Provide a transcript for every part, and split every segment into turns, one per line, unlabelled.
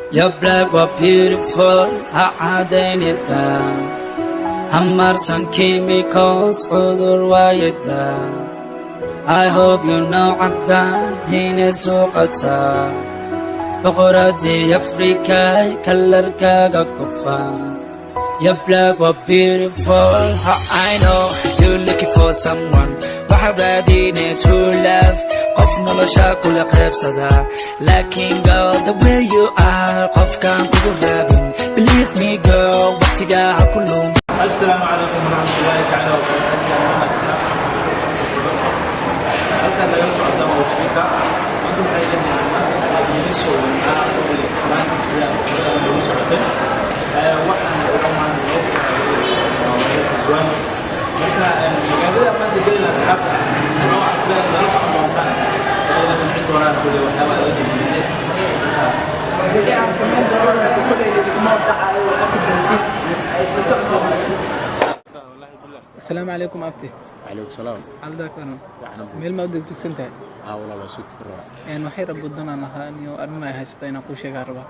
Your black was beautiful, ha cadaynida, ha marsan chemicals, cudur waayada. I hope you know caddaan inay suuqataa, boqoradii Afrikay, colorkaaga kufaan. Your black was beautiful. I know you're looking for someone. Waxaad raadinay true love, qof nolosha kula qaybsada. Laakiin girl, the way you are, qofkaan kugu raabin. Believe me girl, waqtigaa ha ku lum.
Asalaamu calaykum waraxmatullaahi tacaala wabarakaatu. Halkan nagala socdaan waa shirika. Maanta waxay leedahay, maanta waxaa idiin soo wadnaa prank sida horada noogu socotay. Waxaana uga maanta loo furay. Marka magaalada maanta gelina, asxaabta waxaa filan nala socon doontaan, ayna qancin doonaan kulli waxyaabaha laga soo jeedinay.
Wixii aan samayn doonana kolley idinkuma dhacayo, waa arki doontiin, isla socod wanaagsan.
Asalaamu calaykum, abti.
Calaykum salaam.
Xaaladaha ka waran?
Waxna.
Meel ma u degdegsan tahay?
Haa walaal, waa suud ku rabaa.
Waxay rabo danaan ahaa niyo arrin ay haysata inaan kuu sheegaa rabaa.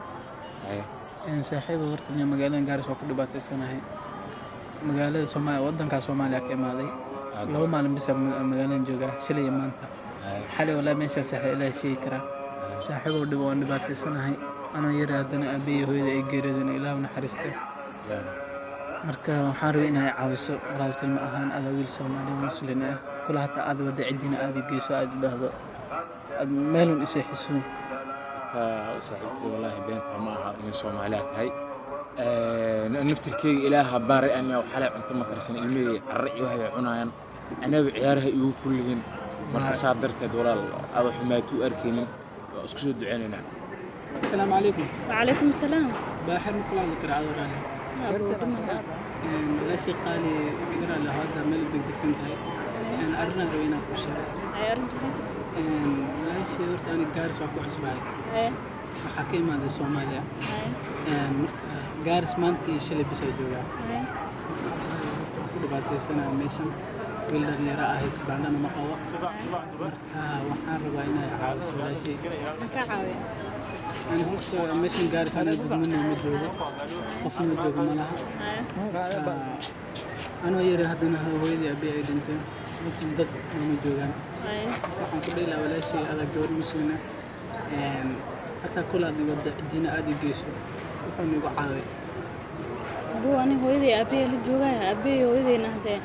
Haye.
Saaxiiba, horta niyo magaalada Gaaris waa ku dhibaataysanahay. Magaalada Soomaaliya, wadankaa Soomaaliya ka imaaday. 2 maalin bisa magaaladan joogaa, shalay iyo maanta.
Haye.
Xalay walaahi meeshaa saaxiib Ilaahay sheegi karaa. Saaxiibow, dhib waan dhibaataysanahay. Anoo yara haddana aabbahay iyo hooyada ay geeriyoodeen, Ilaahu naxariiste. Marka waxaan rabay inay caawiso walaaltinimo ahaan, adaa wiil Soomaali Muslin ah. Kula hataa aad wada cidina aad i geyso, aad i dhahdo aad meelun i seexisuun.
Horta saaxiibkay, wallaahi beenta ma aha nin Soomaaliya tahay. Naftirkeyga Ilaaha baaray, aniga xalay cunto ma karsan, ilmihii carro iyo waxay cunayaan, anaga ciyaaraha igu kullihiin. Marka saa darteed walaal, adoo xumaato u arkaynin, waa isku soo duceynaynaa.
Asalaamu calaykum.
وعليكم السلام.
Baaxir, ma kula hadli karaa adoo raali?
أبو دمها.
Walaashii qaali, iga raali aho hadda meel u degdegsan tahay. Arrinaan rabay inaan kuu sheego.
هاي أرنت كنت.
Walaashii, horta aniga Gaaris waa ku cusbahay.
هاي.
Waxaa ka imaaday Soomaaliya.
هاي.
Marka Gaaris maanta iyo shalay bas ay joogaa.
هاي.
Horta waan ku dhibaataysanahay meeshan, wiil dhalinyaro ahay, baandhana ma qabo. Marka waxaan rabaa inay caawiso walaashii.
Maxaa caawiya?
Ani horta meeshan Gaaris aniga dadnimo ma joogo, qof noo joogo ma laha.
هاي.
Anoo yara haddana hooyadii aabbihi ay dhinteen, meeshan dad nooma joogaan.
هاي.
Waxaan ku dhihi lahaa walaashii, adaa gabar muslin ah, hataa kula aad wada cidina aad i geyso, wuxuu nagu caaway.
Abuu, ani hooyaday aabbahay la joogaya, aabbahay hooyadayna haddee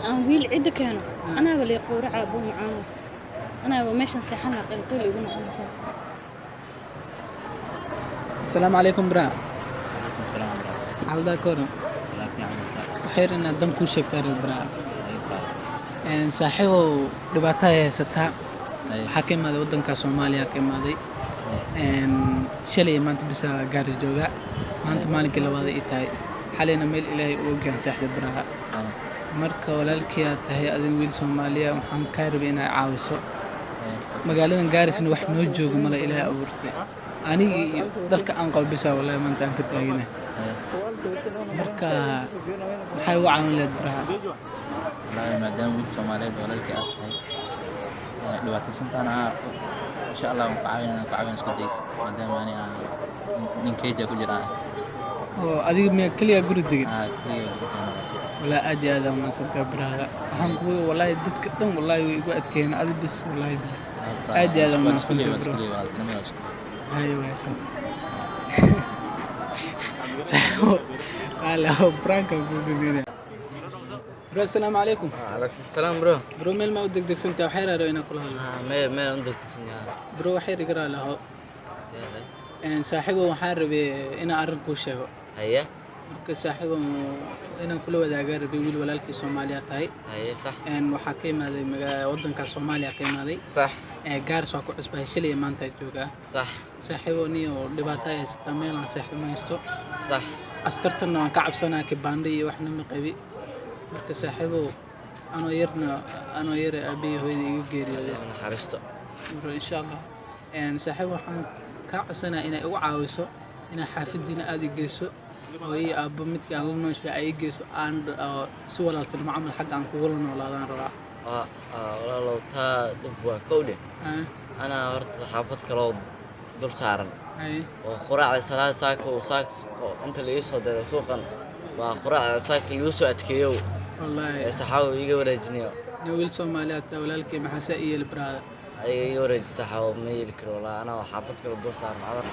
aan wiil cidda keeno, anaaba lay qowraca. Abuu macaano, anaaba meeshan seexan lahaa, qilqiil igu noqonaysa.
Asalaamu calaykum, bra.
Calaykum salaam waraxmatullahi.
Xaaladaha ka waran?
Walaa fiican walaal.
Waxay inaad dan kuu sheegtaa reer bra.
Ay bra.
Saaxiibow, dhibaato ay haysataa.
Ay.
Waxaa ka imaaday waddanka Soomaaliya ka imaaday. Shalay iyo maanta bisa gaari jooga, maanta maalinkii labaad ay tahay. Xalayna meel Ilaahay u ogyahan saaxda baraha. Marka walaalkii aad tahay adin, wiil Soomaaliya, waxaan kaa rabay inay caawiso. Magaaladan Gaarisna wax noo jooga mala Ilaahay abuurtay, anigii iyo dharka aan qabo bisa wallahi maanta aan ka taaganahay. Marka maxay uga caawin lahayd baraha?
Wallaahi maadaama wiil Soomaaliyeed walaalkii aad tahay, dhibaataysantaana aan arko, insha Allah waan ku caawin, ku caawin isku day, maadaama ani aan nin keja ku jira.
Oo adiga miya keliya guri degan?
Ah, keliya guriga.
Walaa aad iyo aad aa mahadsantahay baraha. Waxaan kugu wallaahi dadka dhan wallaahi way igu adkeeyeen, adi bas wallaahi bilaa aad iyo aad aa mahadsantahay bro. Haye, waay so saaxiibo qaali ah, prank-ka kuu sameynaya bro. Assalaamu calaykum.
Calaykum salaam, bro.
Bro, meel maa u degdegsantahay? Waxay rabaa inaan kula hadlo.
Meel meel u degdegsan yahay.
Bro, waxay iga raali aho. Saaxiibo, waxaan rabay inaan arrin kuu sheego.
Haye.
Marka saaxiibo, inaan kula wadaagaa rabay, wiil walaalkii Soomaaliya tahay.
Haye, sax.
Waxaa ka imaaday wadanka Soomaaliya ka imaaday.
Sax.
Gaaris waa ku cusbahay, shalay maanta joogaa.
Sax.
Saaxiibo, niyo dhibaato ay haysataa, meel aan saaxiib ma haysto.
Sax.
Askartanna waan ka cabsanaa, kibaandho iyo waxna ma qabi. Marka saaxiibow, anoo yarna, anoo yara aabbahay hooyada iga geeriyooday.
Naxariisto.
Bro, insha Allah. Saaxiib, waxaan kaa codsanaa inay igu caawiso, inaa xaafadiina aada i geyso, hooyo iyo aabbo midkii aan la nooshahay ay i geyso, aan oo si walaaltinimo camal xagga aan kugula noolaadaan rabaa.
Walaalow, taa dhib waa kowdhe. Anaa horta xaafad kaloo dul saaran.
Haye.
Oo quraacda salaad saaka oo saak inta la ii soo diray suuqan waa quraacda saaka lagu soo adkeeyo.
Wallaahi.
Ee saxaawo iga wareejinayo.
Nin wiil Soomaali aad tahay walaalkay, maxaa saa ii yeeli, brother?
Adiga iga wareeji saxaawo, ma yeeli karo wallaahi, anaa xaafad kale dul saaran cadan.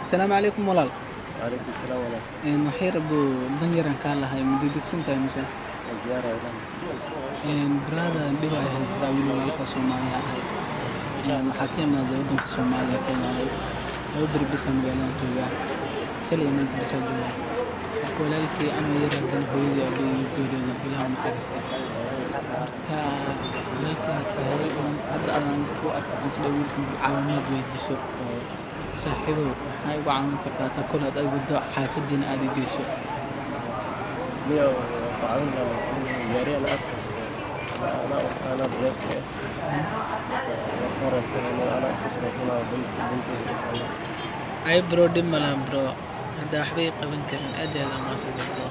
Asalaamu calaykum, walaal.
وعليكم السلام ورحمة.
Waxay rabo dan yaraan kaa lahay, ma degdegsan tahay mise?
الله والله.
Brother, dhib ay haystaa, wiil walaalka Soomaaliya ahay. Waxaa ka imaaday waddanka Soomaaliya ka imaaday, 2 beri bisa magaaladan joogaa, shalay iyo maanta bisa joogaa. Marka walaalkii, anoo yar haddana hooyadii aabbe igu geeriyoodan, Ilaah u naxariista. Marka walaalkii aad tahay oon hadda adaan inta ku arko, waxaan isdhahay wiilkan bal caawimaad weydiiso. Marka saaxiibow, maxaa igu caawin kartaa taa kol aad ay waddo xaafadiina aad i geyso?
Niyo caawin lahaa, laakiin gaari ana arkays ana ana dareerka ah waan soo raadsanayna, anaa iska shaqaysanaa dantayda isticmaala.
Ay bro, dhib malahan bro, hadda waxba ii qaban karin. Aad iyo aad aa mahadsantahay bro,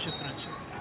shukran, shukran.